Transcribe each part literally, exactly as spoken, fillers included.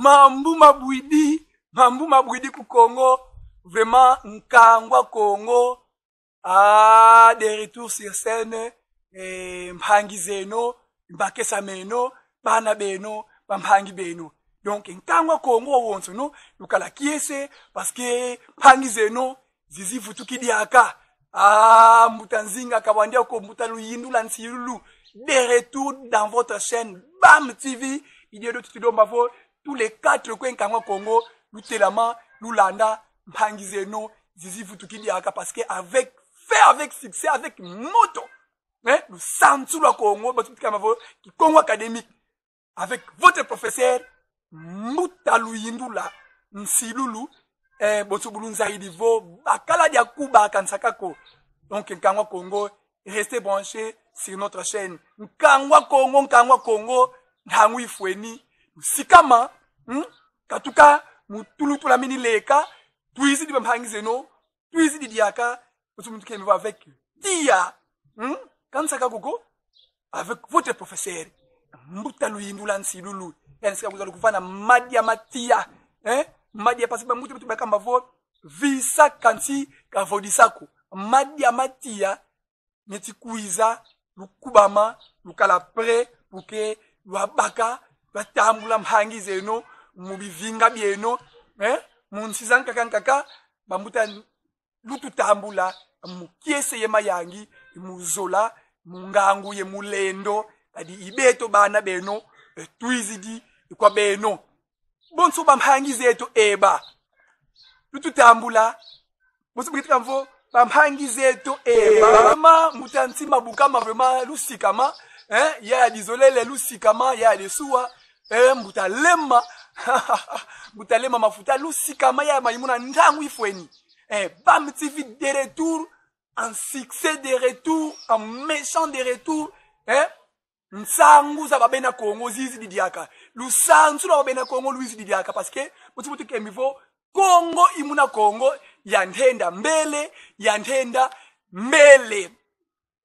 Mambu mabwidi, mambu mabwidi ku Kongo. Vraiment, nkangu a Kongo. Ah, de retour sur scène. Eh, mpangi zeno, bakesa meno, bana beno, bampangi beno. Donc, nkangu a Kongo wonsono lukala kiese, parce que mpangi zeno zizi vutuki diaka. Ah, Mbuta Nzinga Kawandia ko, Mbuta Luyindula Nsilulu, de retour dans votre chaîne Bam T V. I diodio tuti lomba vo tous les quatre coins, nkangu a Kongo lutelama, lulanda mpangi zeno zizi vutuki diaka, parce que avec, fait avec succès, avec moto, hein, lusansu lwa Kongo, batu kama vo Kikongo académique, avec votre professeur Mbuta Luyindula Nsilulu, eh, bonso bu lunzayidi vo bakala dia kuba ka nsaka ko. Donc, nkangu a Kongo, restez branchés sur notre chaîne. Nkangu a Kongo, nkangu a Kongo, ntangu ifweni. Lusikama, hmm? Katuka mu tulu tulamini leka, twizidi bampangi zeno, twizidi diaka, bonso bu ntu kembi vo avec tiya, hmm? Ka nsaka ko ko, avec votre professeur Mbuta Luyindula Nsilulu. Yani sika kwiza lukuvana madia ma tiya, hein? Madia, parce que bambuta beto bakamba vo visa kansi ka vodisa ko. Madia ma tiya meti kwiza, lukubama, lukala prêt, pour que lwabaka, lwatambula mpangi zeno mu bivinga bieno, hein? Mu nsi za nkaka nkaka, bambuta lututambula mu kiese ye mayangi, mu zola, mu ngangu ye mu lendo, kadi i beto bana beno, eh, twizidi kwa beno. Bonso bampangi zeto eba, lututambula. Bonso bu keti kamba vo bampangi zeto eba. Vraiment, Mbuta Ntima Bukama, vraiment, lusikama, hein? Yaya Dizolele, lusikama, Yaya Desuwa, eh, Mbuta Lema, Mbuta Lema Mafuta, lusikama, Yaya Maimuna, ntangu ifweni. Eh, Bam T V de retour, en succès de retour, en méchant de retour, hein? Nsangu za ba bena Kongo zizidi diaka. Lusansu lwa ba bena Kongo lwizidi diaka, parce que bonso bu ntu kembi vo Kongo i muna Kongo, ya ntenda mbele, ya ntenda mbele.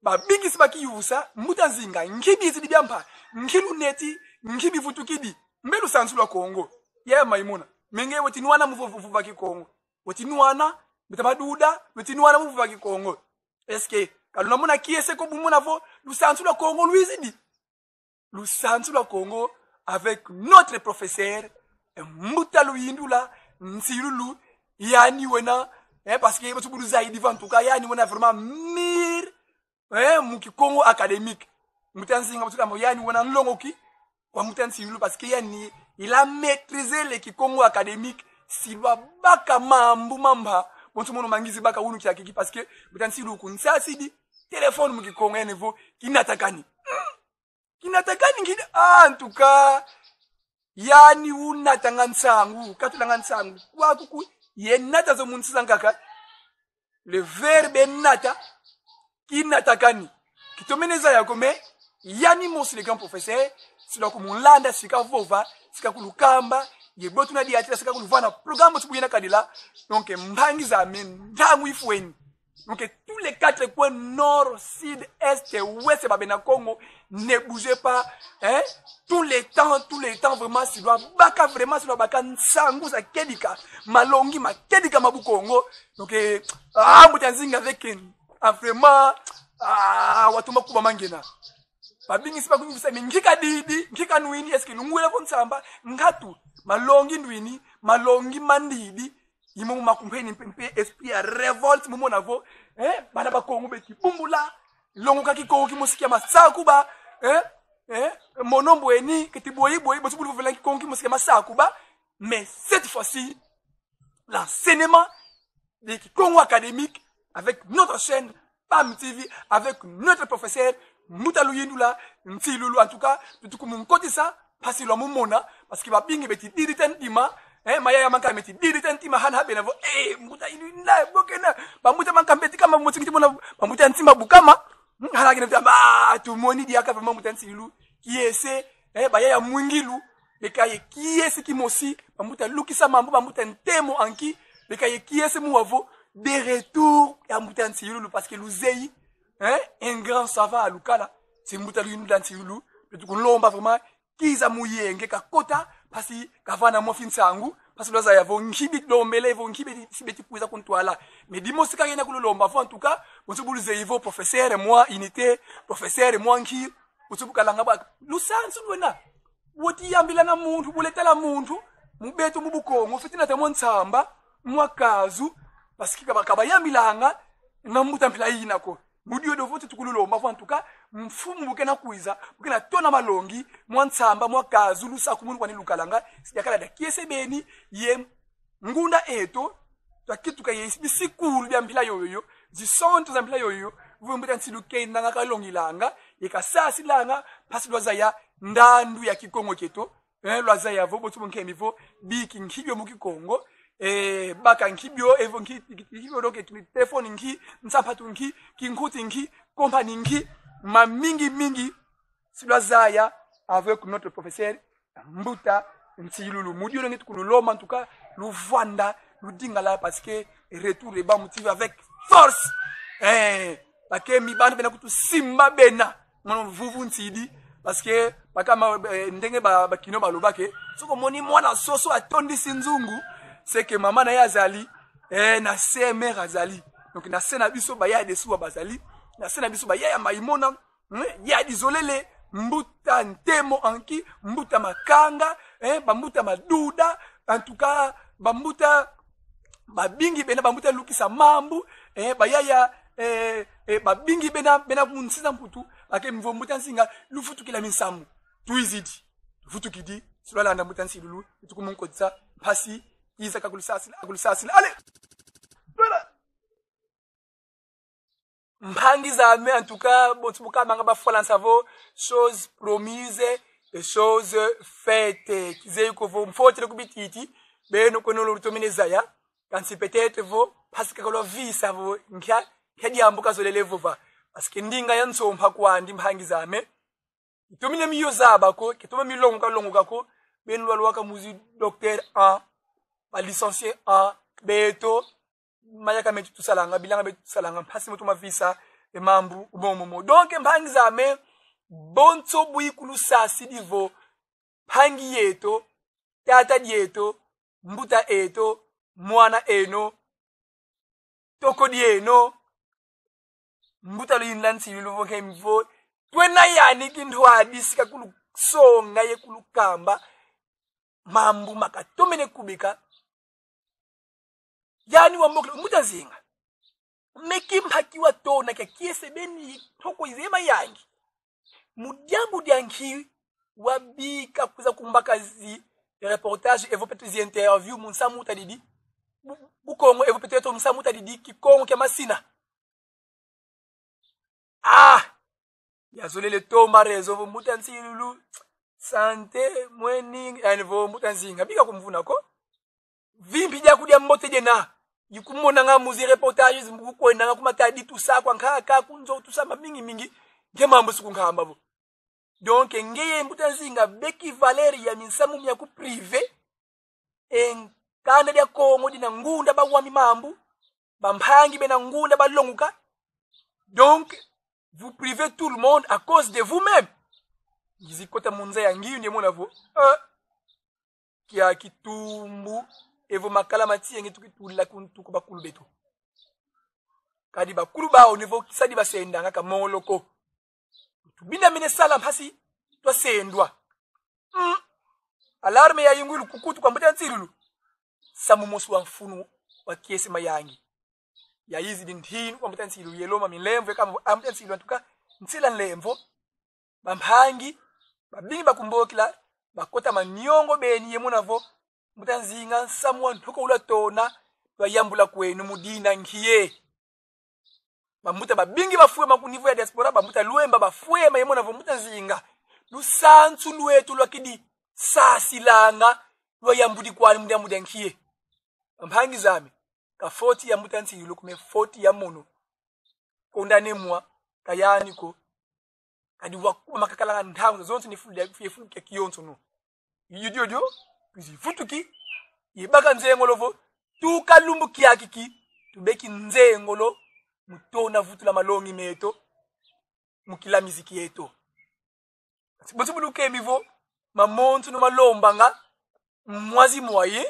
Babingi si bakiyuvusa, Mbuta Nzinga, nki bizidi bia mpa, nki luneti, nki bivutukidi, mbe lusansu lwa Kongo? Yaya Maimuna, menge weti nwana mu vo-, vo-, vova Kikongo. Weti nwana, Mbuta Maduda, weti nwana mu vova Kikongo. Est-ce que ka luna mona kiese ko bu mona vo lusansu lwa Kongo lwizidi? Lusansu lwa Kongo avec notre professeur, eh, Mbuta Luyindula Nsilulu, yani wena, eh, parce que bonso bu luzayidi vo, en tout cas, yani wena vraiment mûr, eh, mu Kikongo académique. Mbuta Nzinga, bonso kamba yani wena nlongoki kwa Mbuta Nsilulu, parce que yani, il a maîtrisé le Kikongo académique, si lwabaka mambu ma mpa, bonso mono ma ngizi baka wunu kiaki, parce que Mbuta Nsilulu kunsasidi téléphone mu Kikongo, yani vo kinatakani. Hmm. Kinatakani, kina-, ah, en tout cas, yani unatanga nsangu, katulanga nsangu. Kwaku ku, ye nata zo mu nsi za nkaka. Le verbe nata, kinatakani. Kitomene zaya ko, mais yani mosi, le grand professeur, si lwakumulanda, si kavova, si kakulukamba, ye bo tuna diatila, si kakuluvana programme si bu yena kadila. Donc, mpangi zame, ntangu ifweni. Donc, tous les quatre coins, nord, sud, est, ouest, ba bena Kongo, ne bougez pas, hein? Tous les temps, tous les temps, vraiment, si lwabaka, vraiment, si lwabaka nsangu za kedika, malongi ma kedika ma Bukongo. Donc, eh, ah, Mbuta Nzinga avec, eh, ah, vraiment, ah, watu makuba mangena. Babingi si bakuyuvusa, mais nki kadidi, nki kanwini, est-ce que lungwele vo nsamba, nkatu, malongi ndwini, malongi ma ndidi, i momo makumpeni mpe, mpe esprit ya révolte, mu mona vo, eh, bana ba Kongo beti bumbula, longoka Kikongo kimosi kia masakuba, eh, eh, mono mbweni, keti boyi boyi, bonso bu luvovela Kikongo kimosi kia masakuba, mais cette fois-ci, l'enseignement de Kikongo académique avec notre chaîne Bam T V, avec notre professeur Mbuta Luyindula Nsilulu. En tout cas, tuti kumunkotisa mpasi lwa mumona, parce que babingi beti didita ntima, eh, mayaya mankaka meti didita ntima, hana ha bena vo, eh, mbuta inu na, bo kena, bambuta mankaka beti kama mosi kiti mona, bambuta Ntima Bukama, hmm, hana kena ba, tumoni diaka vraiment Mbuta Nsilulu kiese, eh, bayaya Mwingilu, beka ye kiese kimosi, bambuta Lukisa Mambu, bambuta Ntemo Anki, beka ye kiese mu wa vo, de retour ya Mbuta Nsilulu, parce que luzeyi, hein, un grand savant alukala, c'est Mbuta Luyindula Nsilulu, tuti kunlomba vraiment, kiza mu yenge, kakota, mpasi kavana mwa fi nsangu, mpasi lwazaya vo nki bilombele, vo nki beti, si beti kwiza kuntwala. Mais dimosi kaka yina kululomba vo, en tout cas, bonso bu luzeyi vo professeur mwa unité, professeur mwa nki, bonso bu kalanga ba, lusansu lwena. Woti yambila na muntu, bu leta la muntu, mu beto mu Bukongo, fweti nata mwa nsamba, mwa kazu, parce que kaba, kabayambilanga na mbuta mpila yina ko. Mu diodio vo ti tukululomba vo, en tout cas, mfumu bu kena kwiza, bu kena tona malongi, mwa nsamba, mwa kazu, lusakumunu kwani lukalanga, si diakala dia kiese beni, ye ngunda eto, twakituka ye bisikulu bia mpila yoyo, zisonto za mpila yoyo, vo mbuta nsi lukendanga kalongilanga, ye kasasilanga, mpasi lwazaya ndandu ya Kikongo kieto, eh, lwazaya vo, bonso bu nkemi vo, biki nki bio mu Kikongo, eh, baka nki bio, evo nki, nki bio, donc, ki-, téléphone nki, nsampatu nki, kinkuti nki, compagnie nki, mamingi mingi, si lwazaya avec notre professeur, mbuta Nsilulu. Mu diodio nge tukululomba, en tout cas, luvwanda, ludingala, parce que retour de Bambuti avec force. Eh, bakemi bantu bena kutusimba bena. Mwana vuvu nsidi, parce que bakama, eh, ndenge ba, ba Kinois balobaka, soki omoni mwana soso atondisi nzungu, c'est que mama na ye azali, eh, na se mère azali. Donc, na se na biso, ba yaya Desuwa bazali, na se na biso, ba yaya Maimona, hein, ya Dizolele, mbuta Ntemo Anki, mbuta Makanga, hein, bambuta Maduda, en tout cas, bambuta babingi bena, bambuta Lukisa Mambu, eh, bayaya, eh, eh, babingi bena, bena mu nsi za Mputu, bakemi vo mbuta Nzinga, luvutukila minsamu. Twizidi, luvutukidi, si lwalanda mbuta Nsilulu, tukumunkotisa, mpasi, iza kakulusasila, akulusasila. Allez! Voilà! Mpangi zame, en tout cas, bonso bu kamanga ba Falansa vo, chose promise et chose faite. Kizeyi ko vo mfotele ku bititi, beno kweno lutomene zaya, kansi peut-être vo, parce que kalwavisa vo, nkia, nkia diambu kazolele vova. Parce que ndinga ya nsompa kwandi, mpangi zame, itomene mi yo zaba ko, ketoma mi longuka longuka ko, beno lwalwaka mu zi docteur en, ba licencié en, beto, mayaka meto tusalanga, bilanga beto tusalanga, mpasi mo toma visa e mambu momo mo. Donc, mpangi zame, bonso bu ikulusasidi vo, mpangi yeto, tata dieto, mbuta eto, mwana eno, toko dieno, mbuta Luyindula Nsilulu vo nkemi vo, twena yani kintwadi si kakulusonga ye kulukamba, mambu makatomene kubika. Yani wambokele, mbuta Nzinga. Me kimpa ki watona kia kiese beni, toko ize mayangi. Mu diambu dia nki wabika kwiza kumbaka zi reportage evo peut-être zi interview mu nsamu utadidi Bu-, Bukongo, evo peut-être mu nsamu utadidi Kikongo kia masina. Ah! Yazolele tomba raison vo mbuta Nsilulu, santé, mweni, yani vo mbuta Nzinga, bika kumvuna ko. Vimpi diaku dia mbote diena, ikumonanga mu zi reportages, mu kukwendanga ku Matadi, tusa kwa nkaka, ku nzo, tusa mamingi mingi, nge mambu si kunkamba vo. Donc, ngeye mbuta Nzinga, beki valeur ya minsamu miaku privé, e kanda dia Kongo dina ngunda bawami mambu, bampangi bena ngunda balonguka. Donc, vous privez tout le monde à cause de vous-même. Ngizi kota mu nza ya ngindu, mona vo, eh, kia kitumbu, evo makala ma tienge tukitula ku ntu kwa bakulu beto. Kadi bakulu bau ni vo kisadi basendanga ka molo ko. Tubinda mine sala mpasi twasendwa. Mm. Alarme yayingwidi ku kutu kwa mbuta Nsilulu. Samu mosi wa mfunu wa kiese mayangi. Yayizidi ntinu kwa mbuta Nsilulu, yalomba minlemvo, yakamba vo, ah, mbuta Nsilulu, en tout cas, nsila nlemvo. Bampangi babingi bakumbokila, bakota maniongo beni, yamona vo mbuta Nzinga, nsamu wa ntoko ulwatona, lwayambula kweno mu dina nkie. Bambuta babingi bafwema ku niveau ya diaspora, bambuta Luemba bafwema, yamona vo mbuta Nzinga, lusansu lweto lwakidi sasilanga, lwayambudi kwani mu diambu dia nkie. Bampangi zame, ka faute ya mbuta Nsilulu ko, mais faute ya mono. Condamné mwa, ka yani ko. Kadi wakuma makakalanga ntangu zazonso ni fulu ya, ye fulu kia kionsono. Yo diodio, twizi vutuki, ye baka nzengolo vo, tuka lumbu kiaki ki, tubeki nzengolo, mu tona vutula malongi meto, mu kilamizi kieto. Bonso bu lukemi vo, mamonsono malombanga, Mwazi moyen,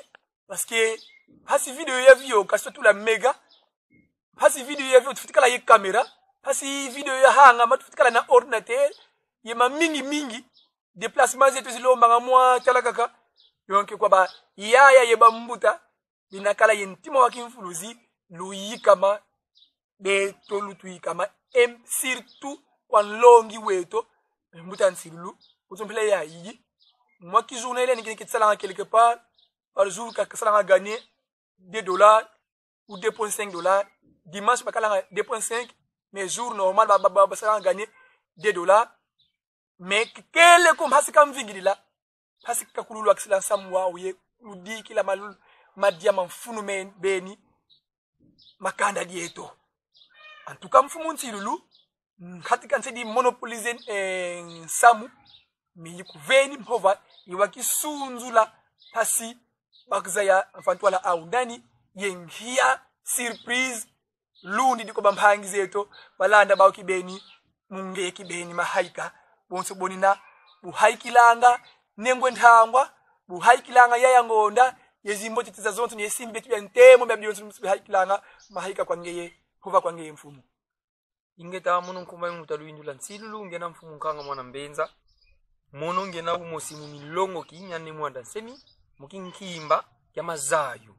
parce que mpasi vidéo ya vioka, surtout la méga, mpasi vidéo ya vioka, tufweti kala ye caméra, mpasi vidéo ya hangama, tufweti kala na ordinateur, ye mamingi mingi, déplacement zeto zilombanga mwa tala kaka. Donc kwa bayaya ye bambuta, bina kala ye ntima wa kimfuluzi, luyikama, beto lutuyikama, em, surtout kwa nlongi weto, mbuta Nsilulu, utu mpila yayi, mwa kijournée yina kina kisalanga quelque part, par jour ka, kasalanga gagner deux dollars ou deux point cinq dollars. Dimanche, bakalanga deux point cinq, mais jour normal, ba, ba, ba, basalanga gagner deux dollars. Mais kikele ko mpasi kamvingilila, mpasi kakululwakisila nsamu wau ye kudikila malulu, madia ma mfunu me beni, makanda dieto. En tout cas, mfumu Nsilulu, nkatu ka nsi di monopoliser, eh, nsamu, mais ikuveni mpova, iwa kisunzula mpasi bakuzaya mfantwala au nani, ye nkia surprise lundidi kwa bampangi zeto, balanda bau kibeni, mu nge kibeni mahaika, bonso bonina, bu haikilanga Nengwe Ntangwa, bu haikilanga Yaya Ngonda, ye zimbotiti zazonso, ye simbi beto bia ntemo bia bionso bu haikilanga, mahaika kwa ngeye, mpova kwa ngeye mfumu. Ingeta, mono nkumbu ame mbuta Luindula Nsilulu, ngiena mfumu Nkanga mwana Mbenza. Mono ngiena umosi mu milongoki mia Ne Muanda Nsemi, mu kinkimba kia mazayu.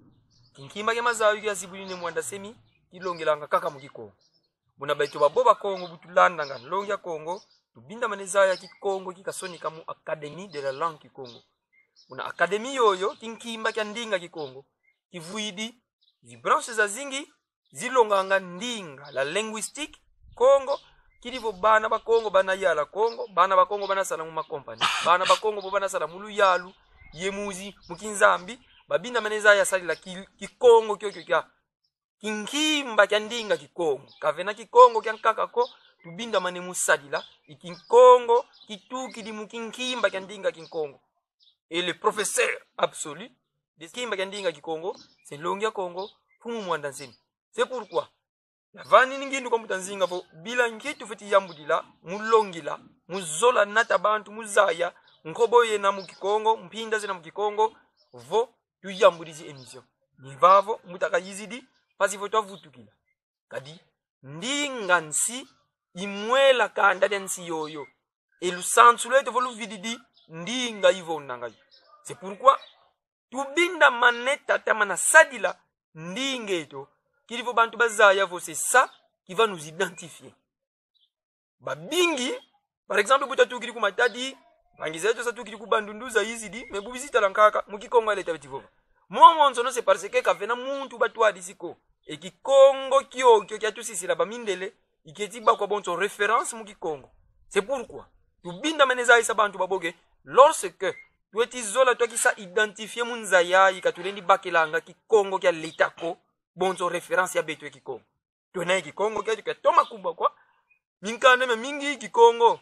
Kinkimba kia mazayu kia zibudi Ne Muanda Nsemi, kilongelanga kaka mu Kikongo. Buna beto babo Bakongo bu tulandanga nlongi a Kongo, tubindamane zaya Kikongo ki kasonika mu Académie de la langue Kikongo. Buna Académie yoyo, kinkimba kia ndinga Kikongo, kivwidi zi branches zazingi, zilonganga ndinga, la linguistique Kongo, kidi vo bana ba Kongo bana yala Kongo, bana ba Kongo bana sala mu makompani, bana ba Kongo bo bana sala mu luyalu, ye muzi, mu kinzambi, babindamane zaya sadila ki, Kikongo kiokio kia kinkimba kia ndinga Kikongo. Kavena Kikongo kia nkaka ko, tubindamane mu sadila i Kikongo kitukidi mu kinkimba kia ndinga Kikongo. Et le professeur absolu de kinkimba kia ndinga Kikongo, c'est nlongi a Kongo, Mfumu Muanda Nsemi. C'est pourquoi, yavani ni ngindu kwa mbuta Nzinga vo bila nki tufweti yambudila, mu longila, mu zola nata bantu, mu zaya nkobo yena mu Kikongo, mpinda zena mu Kikongo, vo tuyambudizi émission. Ni vavo, mbuta kayizidi, mpasi vo twavutukila. Kadi, ndinga nsi i mwela kanda dia nsi yoyo. E lusansu lweto vo luvididi ndinga ivondanga yo. C'est pourquoi tubindamane tatamana sadila ndinga eto, kidi vo bantu bazaya vo c'est ça qui va nous identifier. Babingi, par exemple, bu tatukidi ku Matadi, mpangi zeto zatukidi ku Bandundu zayizidi, mais bu bizi tala nkaka, mu Kikongo ya leta beti vova. Momo nsono, c'est parce que kavena muntu batwadisi ko. E Kikongo kiokio kiatusisila bamindele, i kieti bakwa bonso référence mu Kikongo. C'est pourquoi tubindamane zayisa bantu babo que, lorsque tweti zola twakisa identifier mu nza yayi, ka tulendi bakilanga Kikongo kia leta ko bonso référence ya beto ya Kikongo. Twena ye Kikongo kiokio kia toma kubakwa minkanda miamingi: Kikongo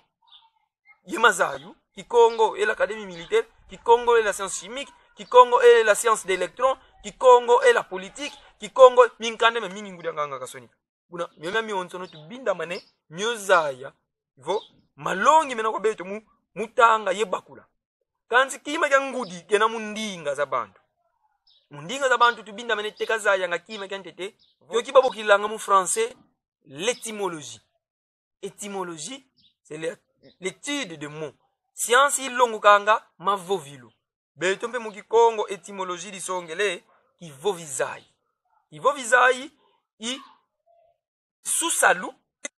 ye mazayu, Kikongo ye l'Académie militaire, Kikongo ye la science chimique, Kikongo ye la science d'électron, Kikongo ye la politique, Kikongo, minkanda miamingi ngudi a nganga kasonika. Buna, mio mia mionsono tubindamane mio zaya vo malongi mena kwa beto mu, mu tanga ye bakula. Kansi kima kia ngudi kena mu ndinga za bantu. Mu ndinga za bantu tubindamane teka zayanga kima kia ntete, kio ki babokilanga mu français l'étymologie. Étymologie, c'est le, l'étude de mots. Science ilongukanga mavovilu. Beto mpe mu Kikongo étymologie disongele kivovizayi. Kivovizayi i susalu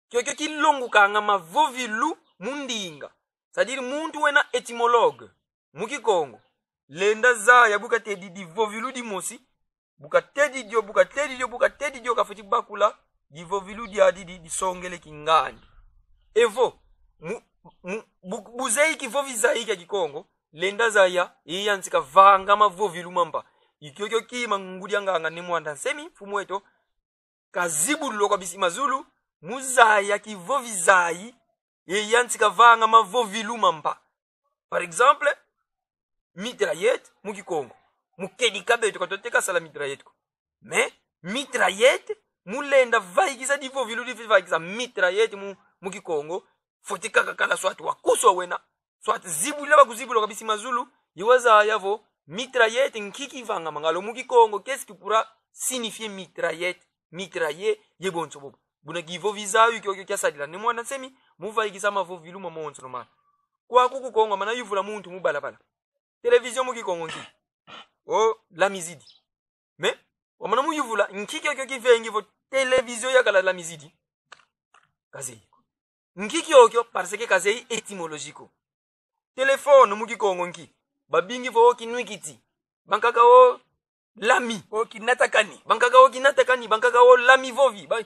kiokio kilongukanga mavovilu mu ndinga. C'est-à-dire muntu wena étymologue mu Kikongo lenda zaya bu katedi divovilu dimosi, bu katedi dio, bu katedi dio, bu katedi dio, kafweti bakula divovilu diadi di, disongele kingandi. Evo, mu, mu, bu, bu zeyi kivovizayi kia Kikongo, lenda zaya, ye yantika vanga mavovilu mampa. I kiokio kima ngudi a nganga Ne Muanda Nsemi, mfumu eto, kazibulula kwa bisi mazulu, mu zaya kivovizayi, ye yantika vanga mavovilu mampa. Par exemple, mitraillette mu Kikongo, mu kedika beto ka twateka sala mitraillette ko. Mais mitraillette, mu lenda vaikisa divovilu difweti vaikisa mitraillette mu, mu Kikongo, fweti kaka kala soit wakuswa wena, soit zibulila bakuzibula kwa bisi mazulu, ye wazaya vo Mitraillette, nki kivangamanga? Alors, mu Kikongo, qu'est-ce qui pourra signifier mitraillette, mitrailler, ye bonso bobo? Buna kivovi zayu kiokio kiasadila Ne Muanda Nsemi mu vaikisa mavovilu mamonsono mana. Kwaku ku Kongo, mana yuvula muntu mu balabala: Télévision mu Kikongo nki? Oh, lamizidi. Mais wamana mu yuvula, nki kiokio kivengi vo télévision yakala lamizidi? Kazeyi ko. Nki kiokio? Parce que kazeyi étymologie ko. Téléphone mu Kikongo nki? Babingi vo kinwikiti. Bankaka vo lami. O kinatakani. Bankaka vo kinatakani, bankaka vo lami vovi. Ba,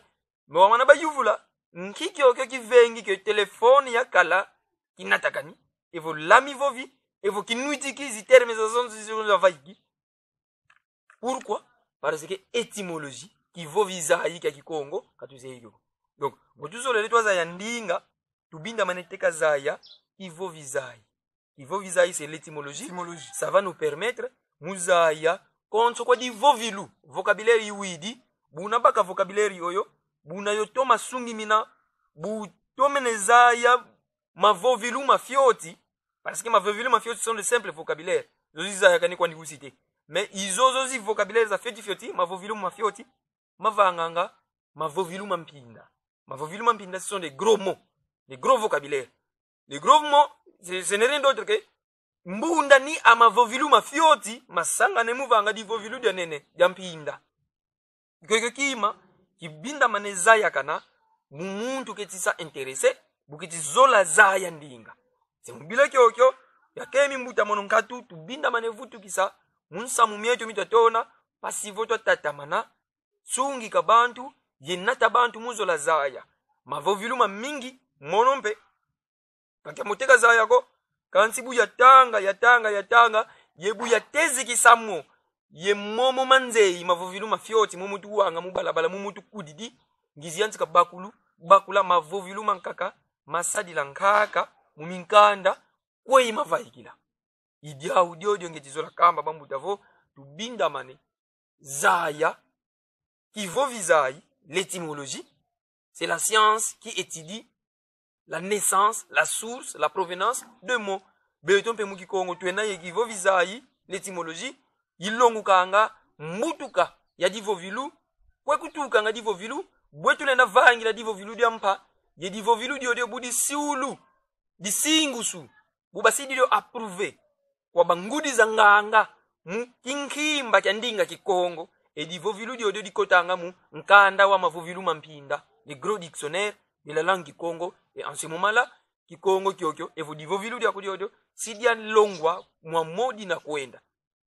mais wamana bayuvula, nki kiokio kivengi que téléphone yakala kinatakani, evo lami vovi, evo kinwitiki? Zi termes zazonso zi zavaiki. Pourquoi? Parce que étymologie, kivovi zayi kia Kikongo, ka tuzeyi kio. Donc, vo tuzolele twazaya ndinga, tubindamane teka zaya kivovi zayi. Kivovi zayi, c'est l'étymologie. Étymologie. Ça va nous permettre mu zaya konso kwa divovilu, vocabulaire iwidi. Buna baka vocabulaire yoyo, buna yo toma sungimina, bu tomene zaya mavovilu ma fioti, parce que mavovilu ma fioti sont de simples vocabulaires. Zo zizayakani kwandi ku cité. Mais i zozo zi vocabulaire za fioti fioti, mavovilu ma fioti, mavanganga mavovilu ma mpinda. Mavovilu ma mpinda, ce sont des gros mots, des gros vocabulaires. Les gros mots, ce, ce n'est rien d'autre que mbundani a mavovilu ma fioti masangane mu vanga divovilu dia nene, dia mpinda. Kiokio kima kibindamane zayakana mu muntu keti sa intéresser, bu keti zola zaya ndinga. C'est mu bila kiokio, ya kemi mbuta mono nkatu, tubindamane vutukisa mu nsamu mieto mi twatona, mpasi vo twatatamana sungika bantu ye nata bantu mu zola zaya mavovilu mamingi, mono mpe ka kiamoteka zaya ko. Kansi bu yatanga, yatanga, yatanga, ye bu yatezikisa mo, ye momo manzeyi mavovilu ma fioti, momo tuwanga mu balabala, momo tukudidi, ngizi yantika bakulu, bakula mavovilu mankaka masadila nkaka mu minkanda kweyi mavaikila. I diau diodio ngeti zola kamba bambuta vo tubindamane zaya kivovi zayi. L'étymologie, c'est la science qui étudie la naissance, la source, la provenance de mots. Beto mpe mu Kikongo twena ye kivovi zayi, l'étymologie, ilongukanga mbutuka ya divovilu, kwe kutukanga divovilu, bwe tulenda vangila divovilu dia mpa, ye divovilu diodio bu disiulu, disingusu, bu basidi dio approuver kwa bangudi za nganga mu kinkimba kia ndinga Kikongo, e divovilu diodio dikotanga mu nkanda wa mavovilu ma mpinda, le gros dictionnaire de la langue kikongo. Et en ce moment-là, Kikongo kiokio, evo divovilu diaku diodio si dialongwa mwa modi na kwenda.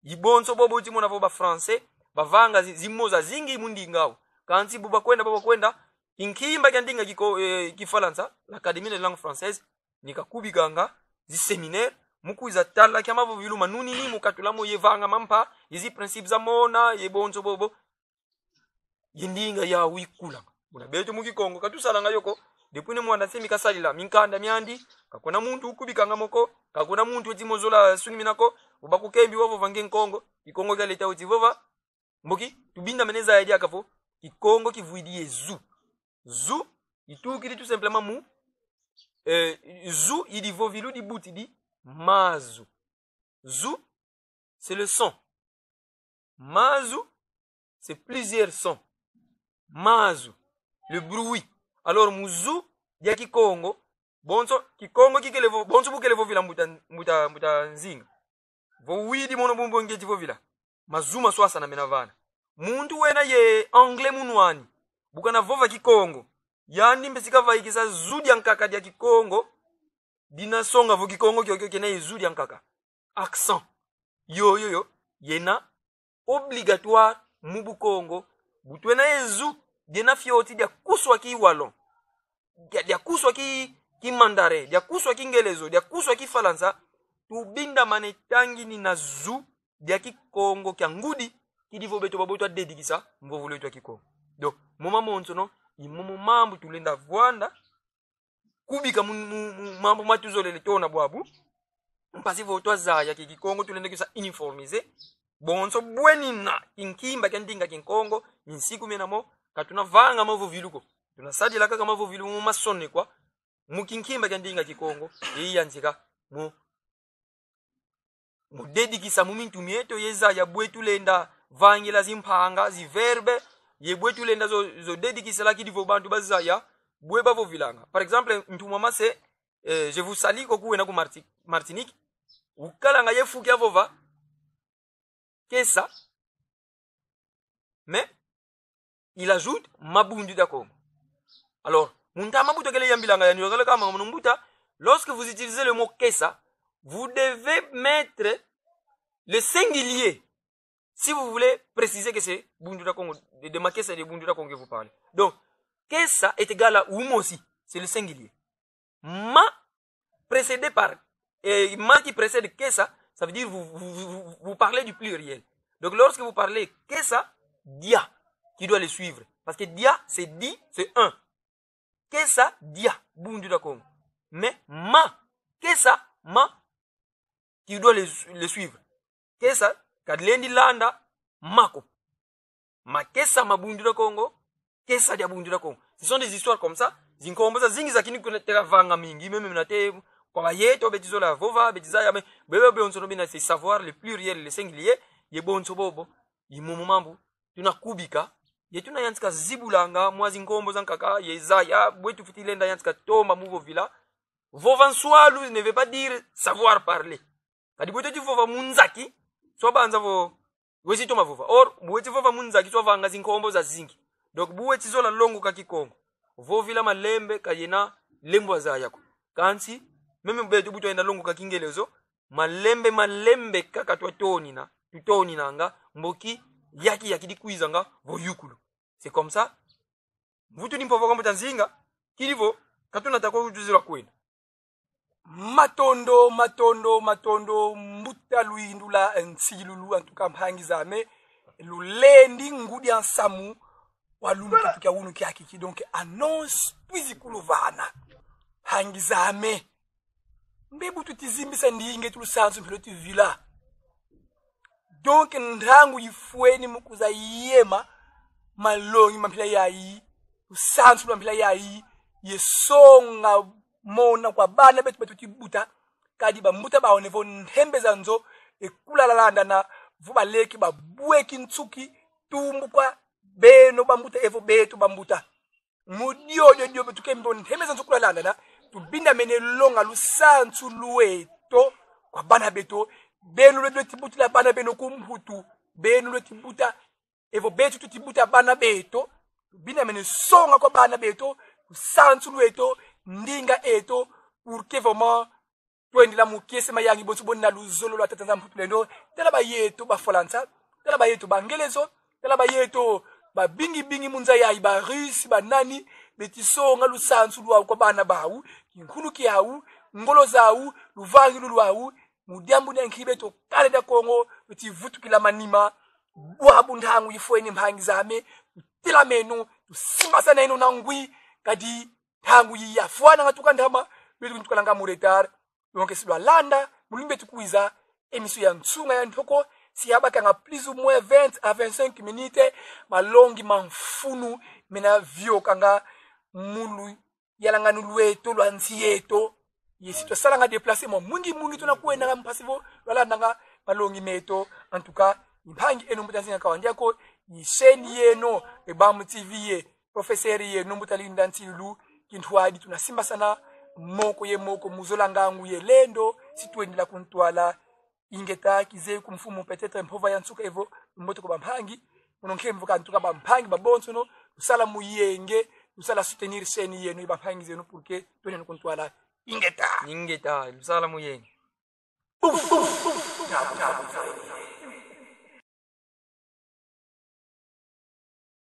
I bonso bobo uti mona vo ba Français bavanga zi-, zimo zazingi mu ndinga au. Kansi bu bakwenda, bu bakwenda, kinkimba kia ndinga Kiko-, eh, Kifalansa, l'Académie des langues françaises, ni kakubikanga zi séminaire, mu kwiza tala kia mavovilu manunini, mu katula mo ye vanga mampa, ye zi principes za mona, ye bonso bobo. Ye ndinga yau ikulanga. Buna beto mu Kikongo ka tusalanga yo ko. Depuis Ne Muanda Nsemi kasadila minkanda miandi, ka kuna muntu ukubikanga mo ko, ka kuna muntu weti mo zola sungimina ko. Uba kukembi wavova nge Nkongo, Kikongo kia leta weti vova. Mboki, tubindamene zaya diaka vo Kikongo kivwidi ye zu. Zu itukidi tout simplement mu, eh, zu i divovilu dibutidi mazu. Zu, c'est le son. Mazu, c'est plusieurs sons. Mazu, le bruit. Alors, mu zu dia Kikongo, bonso Kikongo kikele vo-, bonso bu kele vovila mbuta, mbuta, mbuta Nzinga. Vo widi mono bu mbo ngeti vovila, mazu maswasana mena vana. Muntu wena ye anglais mu nwa ani, bu kana vova Kikongo, yandi mpe si kavaikisa zu diankaka dia Kikongo, dina songa vo Kikongo kiokio kena ye zu diankaka. Accent. Yo, yo, yo, yena obligatoire mu Bukongo. Bu twena ye zu diena fioti dia kuswa Kiwallon, dia, dia kuswa Ki, Kimandarin, dia kuswa Kingelezo, dia kuswa Kifalansa, tubindamane tanginina zu dia Kikongo kia ngudi, kidi vo beto babo twadedikisa mvovo lweto ya Kikongo. Donc, mo mamonsono i momo mambu tulenda vwanda kubika mu, mu, mu mambu ma tuzolele tona bwabu. Mpasi vo twazaya que Kikongo tulenda kisa uniformiser. Bonso bwenina kinkimba kia ndinga Kikongo, minsiku miena mo, ka tuna vanga mavovilu ko. Tuna sadila kaka mavovilu mo masonekwa mu kinkimba kia ndinga Kikongo, ye yantika mu mu dedikisa mu mintu mieto ye zaya bwe tulenda vangila zimpanga, zi verbe, ye bwe tulenda zo, zo dedikisa lakidi vo bantu bazaya bwe bavovilanga. Par exemple, ntumwa Mase, eh, je vous salue, koko wena ku Marti-, Martinique. Ukalanga ye fu kia vova kesa, mais il ajoute ma Bundu dia Kongo. Alors, mu ntama bu tukele yambilanga yandi, kala kama mono mbuta, lorsque vous utilisez le mot kesa, vous devez mettre le singulier si vous voulez préciser que c'est Bundu dia Kongo, de, de ma kesa, de Bundu dia Kongo que vous parlez. Donc, kesa est égal à umosi, c'est le singulier. Ma précédé par, et ma qui précède kesa, ça veut dire vous, vous, vous, vous parlez du pluriel. Donc lorsque vous parlez kesa, dia qui doit le suivre. Parce que dia, c'est di, c'est un. Kesa, dia, Bundu dia Kongo. Mais ma, kesa, ma qui doit le, le suivre. Kesa kadilendi landa ma ko. Ma kesa ma Bundu dia Kongo, kesa dia Bundu dia Kongo. Ce sont des histoires comme ça. Zinkombo zazingi za kini kuna teka vanga mingi, même na te kwa bayeto beti zola vova, beti zaya, mais bebe bionsono bina, c'est savoir le pluriel, le singulier, ye bonso bobo, i momo mambu tuna kubika, ye tuna yantika zibulanga mwa zinkombo zankaka, ye zaya bwe tufweti lenda yantika tomba mu vovila. Vova nswalu ne veut pas dire savoir parler. Kadi bwe teti vova mu nzaki, swa banza vo weti toma vova. Or, bu weti vova mu nzaki, swa vanga zinkombo zazingi. Donc, bu weti zola longuka Kikongo, vovila malembe, ka yena lembo wazaya ko. Kansi, même beto bu twenda longuka Kingelezo, malembe, malembe kaka twatonina, tutoninanga, mboki yaki yaki dikwizanga vo yukulu. C'est comme ça. Mvutu ni mpova kwa Mbuta Nzinga, kidi vo, katuna tako utuzila kwenda. Matondo, matondo, matondo, Mbuta Luindula Nsilulu, en tout cas, mpangi zame, lulendi ngudi a nsamu wa lumbu kitu kia unu kiaki ki, donc, annonce, twizi kuluvana. Mpangi zame, mbe bu tuti zimbisa ndinga eto lusansu mpila ti vila. Donc, ntangu ifweni mu kwiza yema malongi ma mpila yayi, lusansu lwa mpila yayi, ye songa mona kwa bana beto beto ti buta, kadi bambuta bawu ne vo ntembe za nzo, e kula landana, vo baleke babweki nsuki, tumbu kwa beno bambuta, evo beto bambuta. Mu diodio dio beto kembo ntembe za nzo kula landana, tubindamene longa lusansu lweto kwa bana beto, beno lweti butila bana beno ku Mputu, beno lweti buta, evo beto tuti buta bana beto, tubindamene songa kwa bana beto lusansu lweto, ndinga eto, pour que vraiment twendila mu kiese mayangi bonso bwena luzolo lwa Tata Nzambi Mputu Lendo. Tala bayeto ba Falansa, tala bayeto ba Ngelezo, tala bayeto babingi bingi mu nza yayi, ba Russe, ba nani, beti songa lusansu lwawu kwa bana bawu, kinkulu kiawu, ngolo zawu, luvangilu lwawu, mu diambu dia nki beto kanda dia Kongo lweti vutukila manima. Bwabu ntangu ifweni, mpangi zame, tutelameno, tusimbasaneno na ngwi, kadi ntangu yi yafwananga tuka ntama, beto tukalanga mu retard. Donc, si lwalanda, mu lumbu eto kwiza, émission ya nsunga ya ntoko, si yabakanga plus ou moins vingt à vingt-cinq minutes, malongi ma mfunu mena viokanga mu luyalanganu lweto lwa nsi yeto. Ye si twasalanga déplacement mingi mingi, tuna kwendanga mpasi vo lwalandanga malongi meto. En tout cas, i mpangi eno Mbuta Nzinga Kawa Ndiako, i chaîne yeno, e Bambu T V ye, professeur yeno Mbuta Luindula Nsilulu, kintwadi tuna simbasana moko ye moko mu zola ngangu ye lendo, si twendila ku ntwala. Ingeta, kizeyi ku mfumu, peut-être mpova ya nsuka evo, mbote kwa bampangi, mono nkemvo ka ntuka bampangi babonsono, lusala mu yenge, lusala soutenir chaîne yeno ye bampangi zeno pour que twendeno ku ntwala. Ingeta. Ingeta, lusala mu yenge.